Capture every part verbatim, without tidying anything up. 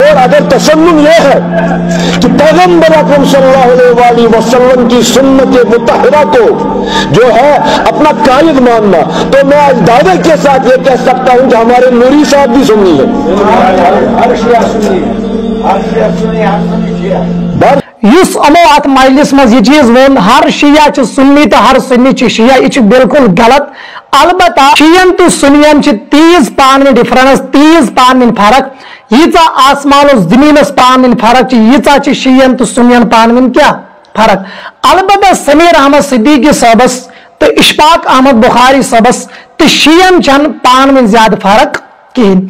اور اگر تسنن یہ ہے کہ پیغمبر اکرم صلی اللہ علیہ وآلہ وسلم کی سنت مطہرہ کو جو ہے اپنا قائد ماننا، تو میں آج دعوے کے ساتھ یہ کہہ سکتا ہوں کہ ہمارے نوری صاحب بھی سنی ہے۔ ہر شیعہ سنی، ہر شیعہ سنی، ہر سنی شیعہ۔ بس۔ یُس یِمو اَتھ مجلس منٛز یہِ چیٖز ووٚن، ہر شیعہ چھِ سُنی تہٕ ہر سُنی چھِ شیعہ، یہِ چھُ بالکل غلط۔ البتہ شیعن تہٕ سُنین چھِ تیٖژ پانہٕ ؤنۍ ڈفرنس، تیٖژ پانہٕ ؤنۍ فرق، ییٖژاہ آسمان و زٔمیٖنس پانہٕ ؤنۍ فرق چھِ، ییٖژاہ چھِ شیعن تہٕ سُنین پانہٕ ؤنۍ کیٛاہ فرق۔ البتہ سمیر احمد صدیقی صٲبس تہٕ اشفاق احمد بخاری صٲبس تہٕ شیعن چھنہٕ پانہٕ ؤنۍ زیادٕ فرق کِہیٖنۍ۔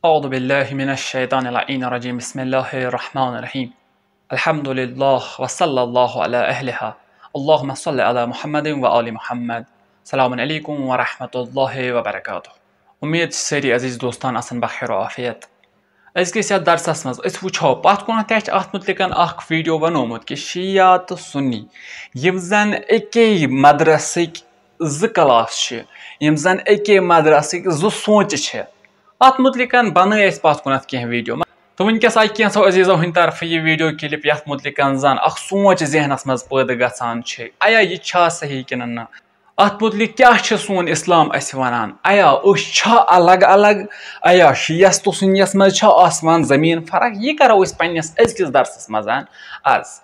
أعوذ بالله من الشيطان اللعين الرجيم. بسم الله الرحمن الرحيم. الحمد لله وصلى الله على أهلها. اللهم صل على محمد وآل محمد. السلام عليكم ورحمة الله وبركاته. امید چھِ سٲری عزیٖز دوستان آسن بخیر و عافیت۔ أزکِس یَتھ درسَس منٛز أسۍ وٕچھو، پَتھ کُنَتھ تہِ اَسہِ اَتھ مُتعلِقَن اَکھ ویٖڈیو بَنومُت کہِ شیعہ تہٕ سُنی، یِم زَن اَکے مدرسٕکۍ زٕ کلاس چھِ، یِم زَن اَکے مدرسٕکۍ زٕ سونٛچہِ چھِ، اَتھ مُتعلِقَن بَنٲے اَسہِ پَتھ کُنَتھ کینٛہہ ویٖڈیو۔ تہٕ وٕنکیٚس آیہِ کینٛژھو عزیٖزو ہٕنٛدِ طرفہٕ یہِ ویٖڈیو کِلِپ، یَتھ مُتعلِقَن زَن اَکھ سونٛچ ذہنَس منٛز پٲدٕ گژھان چھِ، آیا یہِ چھا صحیح کِنہٕ نہ؟ اَتھ مُتعلِق کیٛاہ چھِ سون اِسلام اَسہِ وَنان؟ ایا أسۍ چھا الگ الگ؟ ایا شیعس تہٕ سُنیَس منٛز چھا آسمان زٔمیٖن فرق؟ یہِ کَرو أسۍ پنٛنِس أزکِس درسَس منٛز عرض۔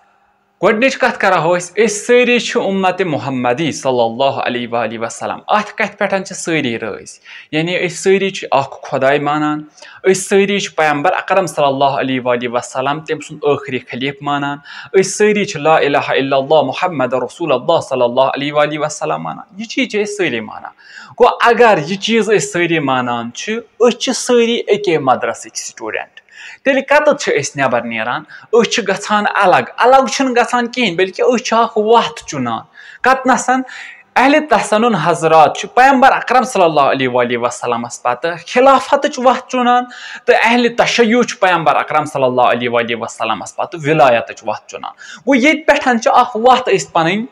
گۄڈٕنِچ کَتھ کَرو أسۍ، أسۍ سٲری چھِ اُمت محمدی صلی اللہ علیہ وآلہ وسلم۔ اَتھ کَتھِ پٮ۪ٹھ چھِ سٲری رٲضۍ؟ یعنی أسۍ سٲری چھِ اَکھ خۄداے مانان، أسۍ سٲری چھِ پیغمبر اکرم صلی اللہ علیہ وآلہ وسلم، تٔمۍ سُنٛد ٲخری خلیٖفہٕ مانان، أسۍ سٲری چھِ لا الہ الا اللہ محمد رسول اللہ صلی اللہ علیہ وآلہ وسلم مانان۔ یہِ چیٖز چھِ أسۍ سٲری مانان۔ گوٚو اگر یہِ چیٖز أسۍ سٲری مانان چھِ، أسۍ چھِ سٲری اَکے مدرسٕکۍ student، تیٚلہِ کَتٮ۪تھ چھِ أسۍ نٮ۪بر نیران؟ أسۍ چھِ گژھان الگ۔ الگ چھِنہٕ گژھان کِہیٖنۍ، بلکہِ أسۍ چھِ اَکھ وَتھ چُنان۔ کَتنَسَن؟ اہل تسنن حضرات چھِ پیغمبر اکرم صلی اللہ علیہ وآلہ وسلمس پتہٕ خلافتٕچ وَتھ چُنان، تہٕ اہل تشیع چھِ پیغمبر اکرم صلی اللہ علیہ وآلہ وسلمس پتہٕ ولایتٕچ وَتھ چُنان۔ گوٚو ییٚتہِ پٮ۪ٹھ چھِ اَکھ وَتھ أسۍ پَنٕنۍ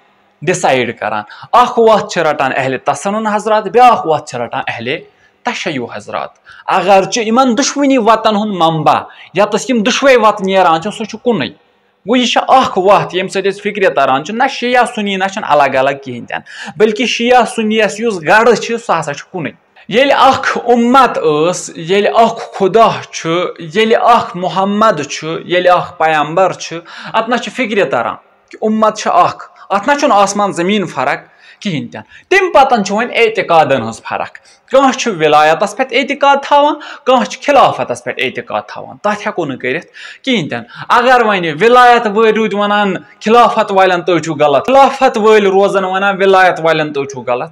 decide کران۔ اَکھ وَتھ چھِ رَٹان اہل تسنن حضرات، بیٛاکھ وَتھ چھِ رَٹان اہل تشیع حضرات۔ اگرچہِ یِمن دُشوٕنی وَتَن ہُنٛد منبع، یَتَس یِم دُشوَے وَتہٕ نیران چھِ، سُہ چھُ کُنُے۔ گوٚو یہِ چھِ اَکھ وَتھ، ییٚمہِ سۭتۍ أسۍ فِکرِ تَران چھُ، نہ شیعہ سُنی نہ چھِنہٕ الگ الگ کِہیٖنۍ تہِ نہٕ، بلکہِ شیعہ سُنیَس یُس گڑھ چھِ، سُہ ہسا چھُ کُنُے۔ ییٚلہِ اَکھ اُمت ٲس، ییٚلہِ اَکھ خدا چھُ، ییٚلہِ اَکھ محمد چھُ، ییٚلہِ اَکھ پیغمبر چھُ، اَتھ نہ چھِ فِکرِ تَران کہِ اُمت چھِ اَکھ، اَتھ نہ چھُنہٕ آسمان زٔمیٖن فرق کِہیٖنۍ تہِ نہٕ۔ تَمہِ پَتَن چھُ وۄنۍ اعتقادَن ہٕنٛز فرق۔ کانٛہہ چھُ ولایتس پٮ۪ٹھ اعتقاد تھاوان، کانٛہہ چھُ خلافتس پٮ۪ٹھ اعتقاد تھاوان، تتھ ہٮ۪کو نہٕ کٔرِتھ کِہیٖنۍ تہِ نہٕ۔ اگر وۄنۍ ولایت وٲلۍ روٗدۍ ونان، خلافت والٮ۪ن تُہۍ چھِو غلط، خلافت وٲلۍ روزن ونان، ولایت والٮ۪ن تُہۍ چھِو غلط،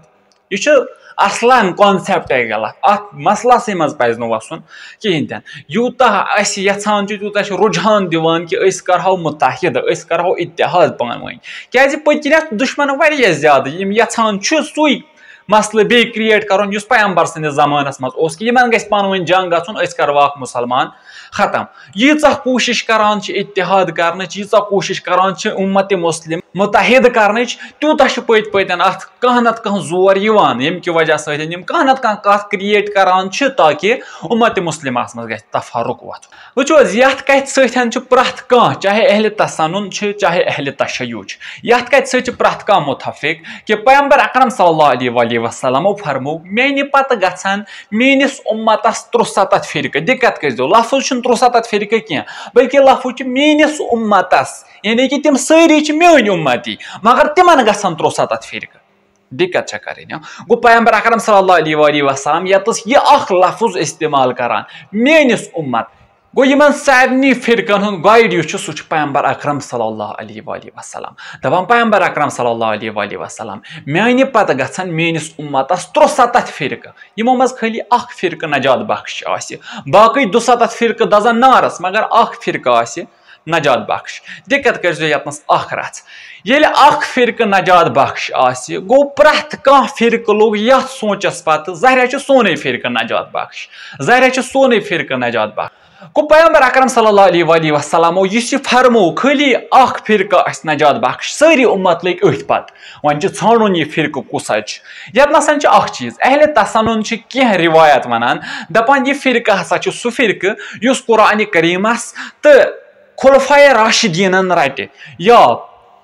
یہِ چھُ اصلاً concept-ے غلط۔ اتھ مسلسٕے منٛز پزِ نہٕ وسُن کِہیٖنۍ تہِ نہٕ۔ یوٗتاہ أسۍ یژھان چھِ، تیوٗتاہ چھِ رُجحان دِوان کہِ أسۍ کرہو مُتحد، أسۍ کرہو اتحاد پانہٕ ؤنۍ، کیازِ پٔتۍ کِنۍ اتھ دُشمن واریاہ زیادٕ، یِم یژھان چھِ سُے مسلہٕ بیٚیہِ create کرُن، یُس پیغمبر سٕنٛدِس زمانس منٛز اوس کہِ یِمن گژھِ پانہٕ ؤنۍ جنگ گژھُن، أسۍ کرو اکھ مُسلمان ختم۔ ییٖژاہ کوٗشش کران چھِ اتحاد کرنٕچ، ییٖژاہ کوٗشش کران چھِ اُمت مسلم متحد کرنٕچ، تیوٗتاہ چھُ پٔتۍ پٔتٮ۪ن اتھ کانٛہہ نتہٕ کانٛہہ زور یِوان، ییٚمہِ کہِ وجہ سۭتۍ یِم کانٛہہ نتہٕ کانٛہہ کتھ create کران چھِ تاکہِ اُمت مسلمس منٛز گژھِ تفرق وۄتھُن۔ وٕچھِو حظ، یَتھ کَتھِ سۭتۍ چھُ پرٛٮ۪تھ کانٛہہ، چاہے اہلِ تسنن چھِ، چاہے اہلِ تشیع چھِ، یَتھ کَتھِ سۭتۍ چھُ پرٛٮ۪تھ کانٛہہ مُتفِق کہِ پیغمبر اکرم صلی اللہ علیہ وآلہ وسلمو فرموو، "میٛانہِ پتہٕ گژھن میٛٲنِس اُمتس ترُسَتتھ فرقہٕ۔" دِقت کٔرۍزیو، لفظ چھُنہٕ ترُسَتتھ فرقہٕ کینٛہہ، بلکہِ لفظ چھُ میٛٲنِس اُمتس، یعنی کہِ تِم سٲری چھِ میٛٲنۍ اُمتی، مگر تِمن گژھن ترُسَتتھ فرقہٕ۔ دِقت چھےٚ کَرٕنۍ۔ گوٚو پیغمبر اکرم صلی اللہ علیہ وآلہ وسلم ییٚتَس یہِ اکھ لفظ استعمال کران، "میٛٲنِس اُمت"، گوٚو یِمن سارنٕے فرقن ہُنٛد guide یُس چھُ، سُہ چھُ پیغمبر اکرم صلی اللہ علیہ وآلہ وسلم۔ دَپان پیغمبر اکرم صلی اللہ علیہ وآلہ وسلم، "میٛانہِ پتہٕ گژھن میٛٲنِس اُمتس ترُسَتتھ فرقہٕ، یِمو منٛز خٲلی اکھ فرقہٕ نجات بخش آسہِ، باقٕے دُسَتتھ فرقہٕ دَزن نارس، مگر اکھ فرقہٕ آسہِ نجات بخش۔" دِقت کٔرۍزیو ییٚتنَس اکھ رژھ۔ ییٚلہِ اکھ فرقہٕ نجات بخش آسہِ، گوٚو پرٛٮ۪تھ کانٛہہ فرقہٕ لوٚگ یتھ سونچس پتہٕ، ظاہرہ چھُ سونُے فرقہٕ نجات بخش، ظاہرہ چھُ سونُے فرقہٕ نجات بخش۔ گوٚو پیغمبر اکرم صلی اللہ علیہ وآلہ وسلمو یُس یہِ فرموو، خٲلی اکھ فرقہٕ آسہِ نجات بخش، سٲری اُمت لٔگۍ أتھۍ پتہٕ۔ وۄنۍ چھُ ژھانڈُن یہِ فرقہٕ کُس حظ چھُ۔ یتھ نسن چھُ اکھ چیٖز، اہل تسنن چھِ کینٛہہ روایت ونان، دپان یہِ فرقہٕ ہسا چھُ سُہ فرقہٕ یُس قرآن کریمس تہٕ خلفائے راشدینن رٹہِ، یا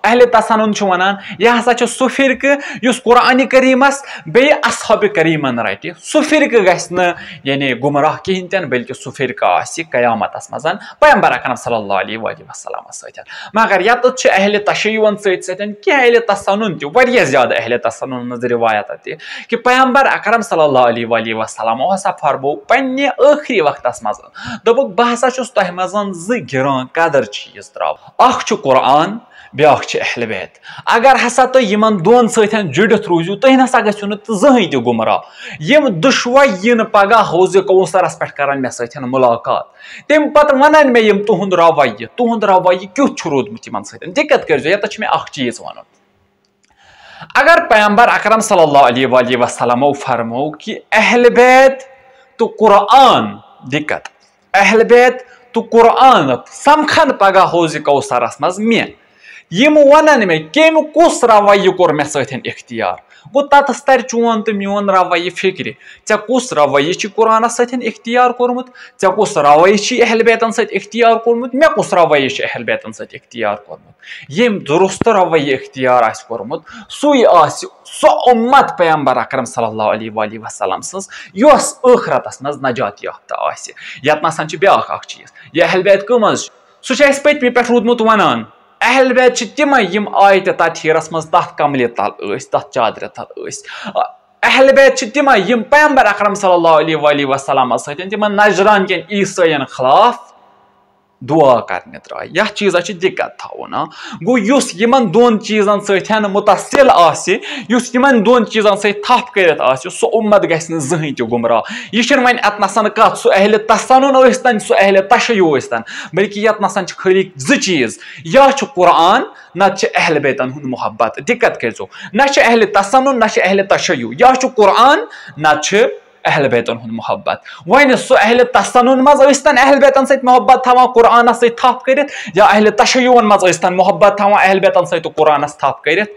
اہل تسنن چھُ ونان، یہِ ہسا چھُ سُہ فرقہٕ یُس قرآن کریمس بیٚیہِ اصحاب کریمن رٹہِ۔ سُہ فرقہٕ گژھِ نہٕ، یعنی، گمراہ کِہینۍ تہِ نہٕ، بلکہِ سُہ فرقہٕ آسہِ قیامتس منٛز پیغمبر اکرم صلی اللہ علیہ وآلہ وسلمس سۭتۍ۔ مگر یتھ چھِ اہل تشیعن سۭتۍ سۭتۍ کینٛہہ اہل تسنن تہِ، واریاہ زیادٕ اہل تسنن ہٕنٛز روایت تہِ، کہِ پیغمبر اکرم صلی اللہ علیہ وآلہ وسلم ہسا فرموو پننہِ ٲخری وقتس منٛز، دوٚپُکھ، بہٕ ہسا چھُس تۄہہِ منٛز زٕ گران قدر چیٖز ترٛاوان۔ اکھ چھُ قرآن، بیٛاکھ چھِ اہل بیت۔ اگر ہسا تُہۍ یِمن دۄن سۭتۍ جُڑِتھ روٗزِو، تُہۍ نسا گژھِو نہٕ تہٕ زٕہٕنۍ تہِ گمراہ۔ یِم دُشوے یِن پگاہ حوض کوثرس پٮ۪ٹھ کرن مےٚ سۭتۍ ملاقات۔ تَمہِ پتہٕ ونن مےٚ یِم تُہُنٛد رویہِ، تُہُنٛد رویہِ کیُتھ چھُ روٗدمُت یِمن سۭتۍ۔ دِقت کٔرۍزیو، یتتھ چھُ مےٚ اکھ چیٖز ونُن۔ اگر پیغمبر اکرم صلی اللہ علیہ وآلہ وسلمو فرموو کہِ اہل بیت تہٕ قرآن، دِقت، اہل بیت تہٕ قرآن سمکھن پگاہ حوض کوثرس منٛز مےٚ۔ یِم ونن مےٚ کٔمۍ کُس رویہِ کوٚر مےٚ سۭتۍ اختیار۔ گوٚو تتس ترِ چون تہٕ میون رویہِ فکرِ۔ ژےٚ کُس رویہِ چھُ قرآنس سۭتۍ اختیار کوٚرمُت؟ ژےٚ کُس رویہِ چھُ اہل بیتن سۭتۍ اختیار کوٚرمُت؟ مےٚ کُس رویہِ چھُ اہل بیتن سۭتۍ اختیار کوٚرمُت؟ ییٚمۍ درست رویہِ اختیار آسہِ کوٚرمُت، سُے آسہِ سۄ اُمت پیغمبر اکرم صلی اللہ علیہ وآلہ وسلم سٕنٛز، یۄس ٲخرتس منٛز نجات یافتہٕ آسہِ۔ یتھ نسن چھِ بیٛاکھ اکھ چیٖز، یہِ اہل بیت کٕم حظ چھِ؟ سُہ چھُ اَسہِ پٔتمہِ پٮ۪ٹھ روٗدمُت ونان، اہل بیت چھِ تِمے یِم آیتہِ تطہیرس منٛز تتھ کملہِ تل ٲسۍ، تتھ چادرِ تل ٲسۍ۔ اہل بیت چھِ تِمے یِم پیغمبر اکرم صلی اللہ علیہ وآلہ وسلمس سۭتۍ تِمن نجران کٮ۪ن عیسٲین خلاف دعا کرنہِ درٛاے۔ یتھ چیٖزس چھِ دِقت تھاوُن، ہاں۔ گوٚو یُس یِمن دۄن چیٖزن سۭتۍ متصل آسہِ، یُس یِمن دۄن چیٖزن سۭتۍ تھپھ کٔرِتھ آسہِ، سُہ اُمت گژھِ نہٕ زٕہٕنۍ تہِ گمراہ۔ یہِ چھِنہٕ وۄنۍ اتھ نسن کتھ، سُہ اہل تسنن ٲسۍتن، سُہ اہل تشیع ٲسۍتن، بلکہِ یتھ نسن چھِ خٲلی زٕ چیٖز، یا چھُ قرآن، نتہٕ چھِ اہل بیتن ہُنٛد محبت۔ دِقت کٔرۍزیو، نہ چھِ اہل تسنن، نہ چھِ اہل تشیع، یا چھُ قرآن، نتہٕ چھِ اہل بیتن ہُنٛد محبت۔ وۄنۍ سُہ اہل تسنن منٛز ٲسۍتن اہل بیتن سۭتۍ محبت تھاوان قرآنس سۭتۍ تھپھ کٔرِتھ، یا اہل تشیعن منٛز ٲسۍتن محبت تھاوان اہل بیتن سۭتۍ تہٕ قرآنس تھپھ کٔرِتھ،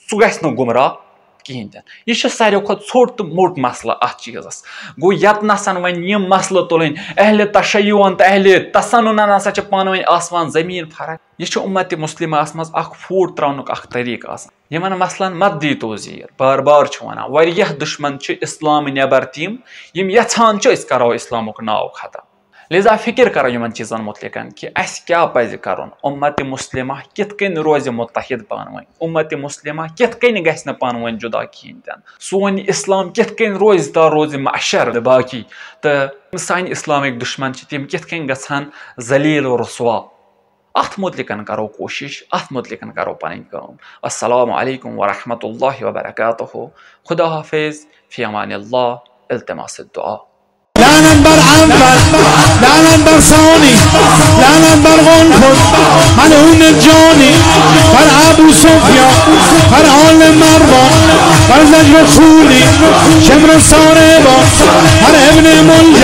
سُہ گژھِ نہٕ گمراہ کِہینۍ تہِ نہٕ۔ یہِ چھِ ساروی کھۄتہٕ ژھوٚٹ تہٕ موٚٹ مسلہٕ اتھ چیٖزس۔ گوٚو یتھ نسن وۄنۍ یِم مسلہٕ تُلٕنۍ، اہل تشیعن تہٕ اہل تسننن ہسا چھِ پانہٕ ؤنۍ آسمان زمین فرق۔ یہِ چھِ اُمت مسلمس منٛز اکھ پھوٗٹ تراونُک اکھ طریٖقہٕ آسان۔ یِمن مسلن مت دیٖتو زیٖر، بار بار چھِ ونان، واریاہ دُشمن چھِ اسلام نٮ۪بر تِم، یِم یژھان چھِ أسۍ کرو اسلامُک ناو ختم۔ لہذا فکر کرو یِمن چیٖزن متعلقن کہِ اسہِ کیٛاہ پزِ کرُن، اُمت مسلمہ کِتھ کٔنۍ روزِ متحد پانہٕ ؤنۍ، اُمت مسلمہ کِتھ کٔنۍ گژھِ نہٕ پانہٕ ؤنۍ جدا کِہینۍ تہِ نہٕ۔ سون اسلام کِتھ کٔنۍ روزِ تا روزِ معاشر باقی، تہٕ سانہِ اسلامٕکۍ دُشمن چھِ تِم کِتھ کٔنۍ گژھن ذلیل و رسوا۔ اتھ متعلقن کرو کوٗشش، اتھ متعلقن کرو پنٕنۍ کٲم۔ السلام علیکم ورحمۃ اللہ وبرکاتہ۔ خدا حافظ، فی امان اللہ، التماس الدعا۔ لعنت بر اول، لعنت بر ثانی، لعنت بر قنفذ، ملعون جانی، بر ابو سفیان، بر آل مروان، بر زجر خولی، شمر ساربان، بر ابن ملجم،